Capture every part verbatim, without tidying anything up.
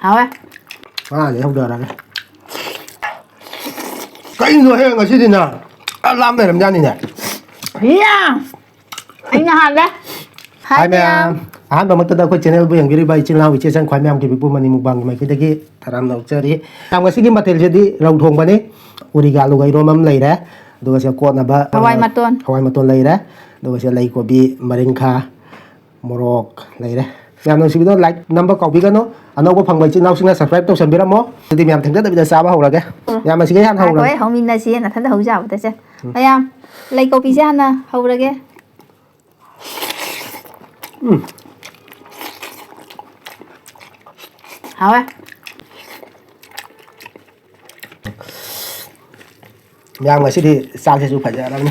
ꯍꯥꯎꯋꯦ꯫ ꯉꯥꯁꯦ ꯍꯧꯊꯔꯒꯦ꯫ ꯀꯩꯅꯣ ꯍꯦ ꯉꯁꯤꯗꯤ ꯅꯪ? ꯑ, ꯂꯥꯝ ꯂꯩꯔꯝꯖꯥꯠꯅꯤꯅꯦ꯫ ꯌꯥ! ꯑꯩꯅ ꯍꯥꯜꯂꯦ꯫ ꯍꯥꯏ ꯃꯌꯥꯝ꯫ ꯑꯍꯥꯟꯕꯃꯛꯇꯗ ꯑꯩꯈꯣꯏ ꯆꯦꯅꯦꯜꯕꯨ ꯌꯦꯡꯕꯤꯔꯤꯕ ꯏꯆꯤꯜ ꯏꯅꯥꯎ ꯏꯆꯦ ꯏꯆꯟ ꯈ꯭ꯋꯥꯏ ꯃꯌꯥꯝꯒꯤ ꯃꯤꯄꯨꯝ ꯃꯅꯤ ꯃꯨꯛꯕꯥꯡꯒꯤ ꯃꯥꯏꯀꯩꯗꯒꯤ ꯇꯔꯥꯝꯅ ꯑꯣꯛꯆꯔꯤ꯫ ꯃꯌꯥꯝ, ꯉꯁꯤꯒꯤ ꯃꯊꯦꯜꯁꯤꯗꯤ ꯔꯧ ꯊꯣꯡꯕꯅꯤ꯫ ꯎꯔꯤꯒ ꯑꯂꯨꯒ ꯏꯔꯣꯝꯕ ꯑꯃ ꯂꯩꯔꯦ꯫ ꯑꯗꯨꯒ ꯁꯤꯗ ꯀꯣꯠꯅꯕ, ꯍꯋꯥꯏ ꯑ, ꯃꯇꯣꯟ꯫ ꯍꯋꯥꯏ ꯃꯇꯣꯟ ꯂꯩꯔꯦ꯫ ꯑꯗꯨꯒ ꯁꯤꯗ ꯂꯩ ꯀꯣꯕꯤ, ꯃꯔꯤꯡꯈꯥ, ꯃꯣꯔꯣꯛ ꯂꯩꯔꯦ꯫ ꯌꯥꯝ ꯅꯨꯡꯁꯤꯕꯤꯗꯣ like ꯅꯝꯕ ꯀꯥꯎꯕꯤꯒꯅꯨ꯫ ꯑꯅꯧꯕ ꯐꯪꯕ ꯏꯆꯤꯜ ꯏꯅꯥꯎꯁꯤꯡꯅ subscribe ꯇꯧꯁꯟꯕꯤꯔꯝꯃꯣ꯫ ꯑꯗꯨꯗꯤ ꯃꯌꯥꯝ ꯊꯦꯡꯊꯗꯕꯤꯗ ꯆꯥꯕ ꯍꯧꯔꯒꯦ꯫ ꯎꯝ꯫ ꯌꯥꯝ ꯃꯁꯤꯈꯩ ꯍꯥꯟꯅ ꯉꯥꯏꯈꯣ, ꯍꯧꯔꯒꯦ꯫ ꯑꯩ ꯍꯧꯃꯤꯟꯅꯁꯤ, ꯅꯊꯟꯗ ꯍꯧꯖꯕꯗꯁꯦ꯫ ꯎꯝ꯫ ꯃꯌꯥꯝ, ꯂꯩ ꯀꯣꯕꯤꯁꯦ ꯍꯥꯟꯅ ꯍꯧꯔꯒꯦ꯫ ꯎꯝ꯫ ꯍꯥꯎꯋꯦ꯫ ꯃꯌꯥꯝ, ꯉꯁꯤꯗꯤ ꯆꯥꯛꯁꯤꯁꯨ ꯐꯖꯔꯕꯅꯤ꯫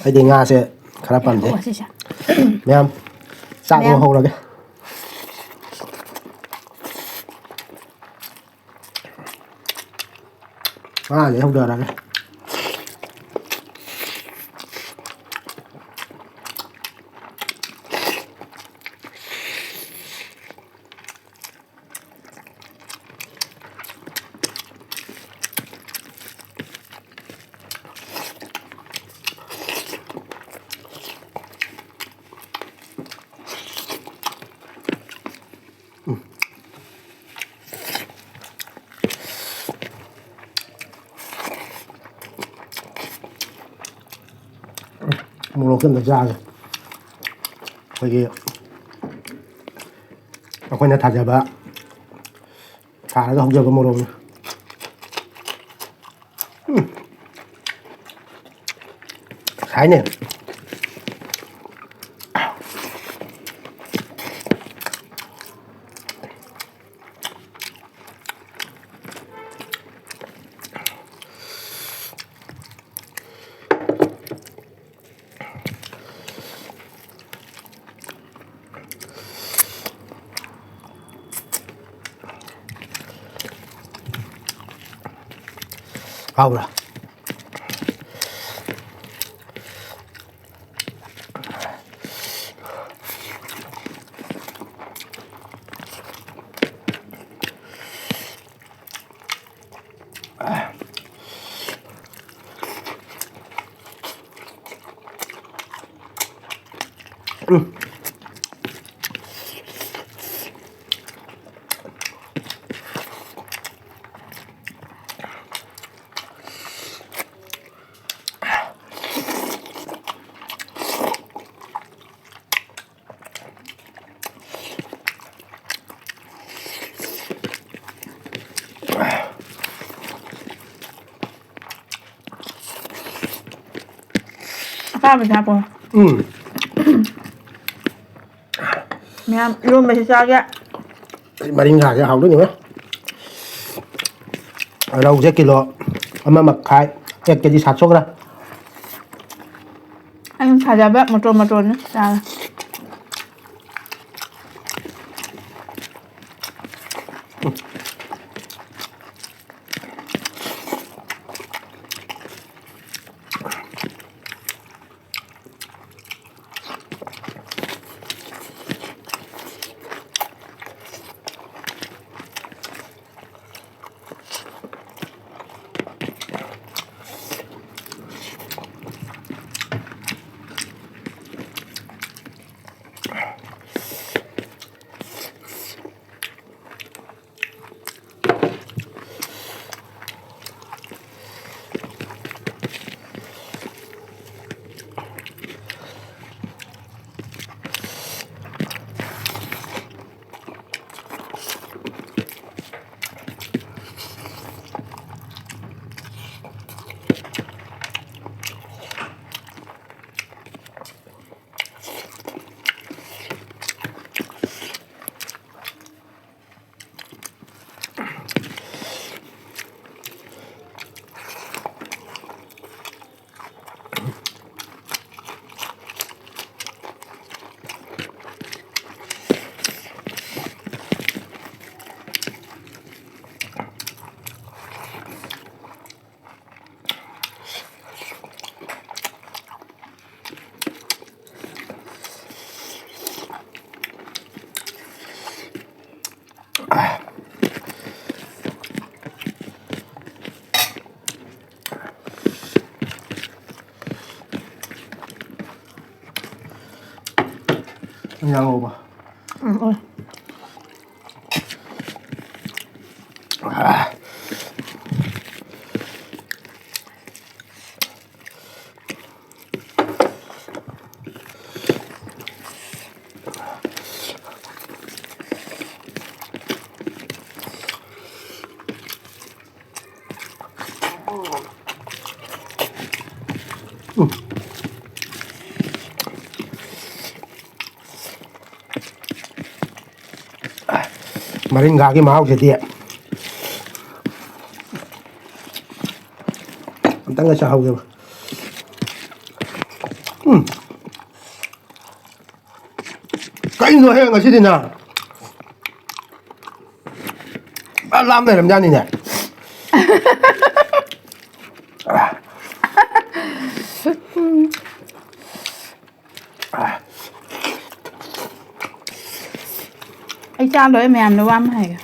ꯑꯩꯗꯤ ꯉꯥꯁꯦ ꯈꯔ ꯄꯥꯝꯖꯩ꯫ ꯑꯣ, ꯁꯤꯁꯦ꯫ ꯃꯌꯥꯝ, ꯆꯥꯛ ꯃꯌꯥꯝ꯫ ꯍꯧꯔꯒꯦ꯫ ꯉꯥꯁꯦ ꯍꯧꯊꯔꯒꯦ꯫ ꯃꯣꯔꯣꯛꯁꯦ ꯑꯝꯇ ꯆꯥꯒꯦ꯫ ꯑꯩꯈꯣꯏꯒꯤ, ꯑꯩꯈꯣꯏꯅ ꯊꯥꯖꯕ, ꯊꯥꯔꯒ ꯍꯧꯖꯕ ꯃꯣꯔꯣꯛꯅꯤ꯫ ꯎꯝ꯫ ꯍꯥꯏꯅꯦ꯫ ꯍꯥꯎꯕ꯭ꯔꯥ? ꯎꯝ꯫ ꯑꯄꯥꯝꯕꯁꯦ ꯍꯥꯞꯄꯣ꯫ ꯎꯝ꯫ ꯃꯌꯥꯝ ꯏꯔꯣꯝꯕꯁꯤ ꯆꯥꯒꯦ꯫ ꯃꯔꯤꯡꯈꯥꯁꯦ ꯍꯥꯎꯗꯣꯏꯅꯤꯉꯣ꯫ ꯔꯧꯁꯦ ꯀꯤꯂꯣ ꯑꯃ ꯃꯈꯥꯏ, ꯑꯦ, ꯀꯦ ꯖꯤ ꯁꯥꯠ ꯁꯣꯛꯈ꯭ꯔꯦ꯫ ꯑꯩꯅ ꯁꯥꯖꯕ ꯃꯇꯣꯟ ꯃꯇꯣꯟꯅꯤ ꯆꯥꯔꯦ꯫ ꯏꯟꯖꯥꯡ ꯉꯧꯕ꯫ ꯎꯝ, ꯎꯝ꯫ ꯃꯔꯤꯡꯒꯥꯒꯤ ꯃꯍꯥꯎꯁꯤꯗꯤ ꯑꯝꯇꯪꯒ ꯆꯥꯍꯧꯒꯦꯕ꯫ ꯎꯝ꯫ ꯀꯩꯅꯣ ꯍꯦ ꯉꯁꯤꯗꯤ ꯅꯪ? ꯐꯖꯅ ꯂꯥꯝ ꯂꯩꯔꯝꯖꯥꯠꯅꯤꯅꯦ꯫ ꯑꯩ ꯆꯥ ꯂꯣꯏ ꯃꯌꯥꯝꯗꯣ ꯋꯥ ꯑꯃ ꯍꯥꯏꯒꯦ꯫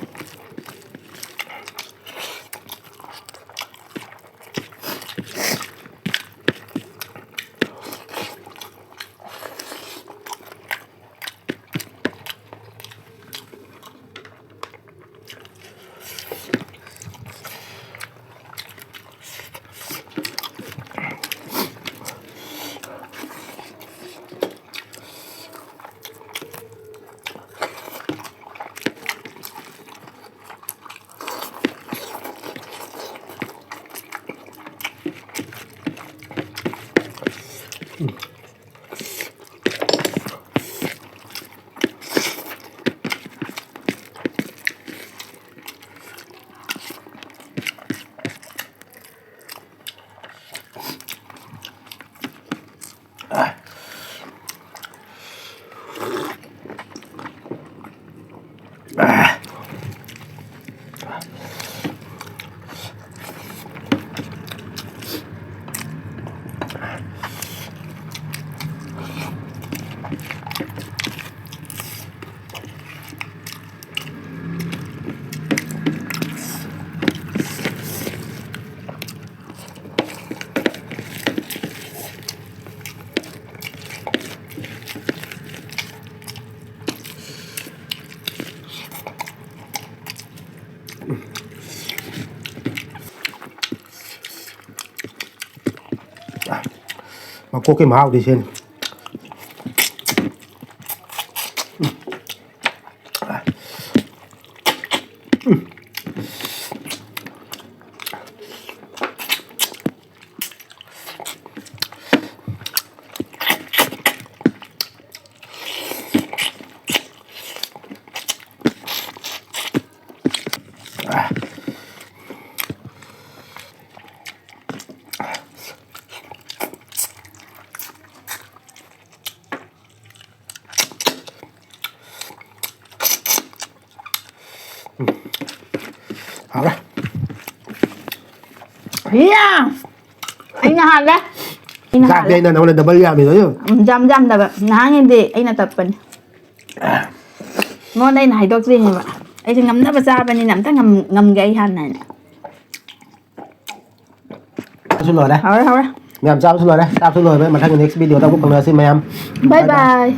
ꯃꯀꯣꯛꯀꯤ ꯃꯍꯥꯎꯗꯤ ꯁꯤꯅꯤ꯫ ꯍꯥꯎꯔꯦ꯫ ꯌꯥ! ꯑꯩꯅ ꯍꯥꯜꯂꯦ꯫ ꯑꯩꯅ ꯆꯥꯛꯇꯤ ꯍꯥꯜꯂꯦ꯫ ꯑꯩꯅ ꯅꯉꯣꯟꯗ ꯗꯕꯜ ꯌꯥꯝꯃꯤꯗꯣ, ꯑꯗꯨ? ꯎꯝ, ꯌꯥꯝ ꯌꯥꯝꯗꯕ꯫ ꯅꯍꯥꯟꯒꯤꯗꯤ ꯑꯩꯅ ꯇꯞꯄꯅꯤ꯫ ꯅꯉꯣꯟꯗ ꯑꯩꯅ ꯍꯥꯏꯗꯣꯛꯇ꯭ꯔꯤꯅꯦꯕ꯫ ꯑꯩꯁꯦ ꯉꯝꯅꯕ ꯆꯥꯕꯅꯤꯅ ꯑꯝꯇ ꯉꯝ-, ꯉꯝꯒꯦ ꯑꯩ ꯍꯥꯟꯅ ꯍꯥꯏꯅ꯫ ꯆꯥꯕꯁꯨ ꯂꯣꯏꯔꯦ꯫ ꯍꯧꯔꯦ, ꯍꯧꯔꯦ꯫ ꯃꯌꯥꯝ ꯆꯥꯕꯁꯨ ꯂꯣꯏꯔꯦ꯫ ꯆꯥꯕꯁꯨ ꯂꯣꯏꯔꯦ꯫ ꯃꯊꯪꯒꯤ next video ꯗ ꯑꯃꯨꯛ ꯐꯪꯅꯔꯁꯤ ꯃꯌꯥꯝ꯫ Bye bye꯫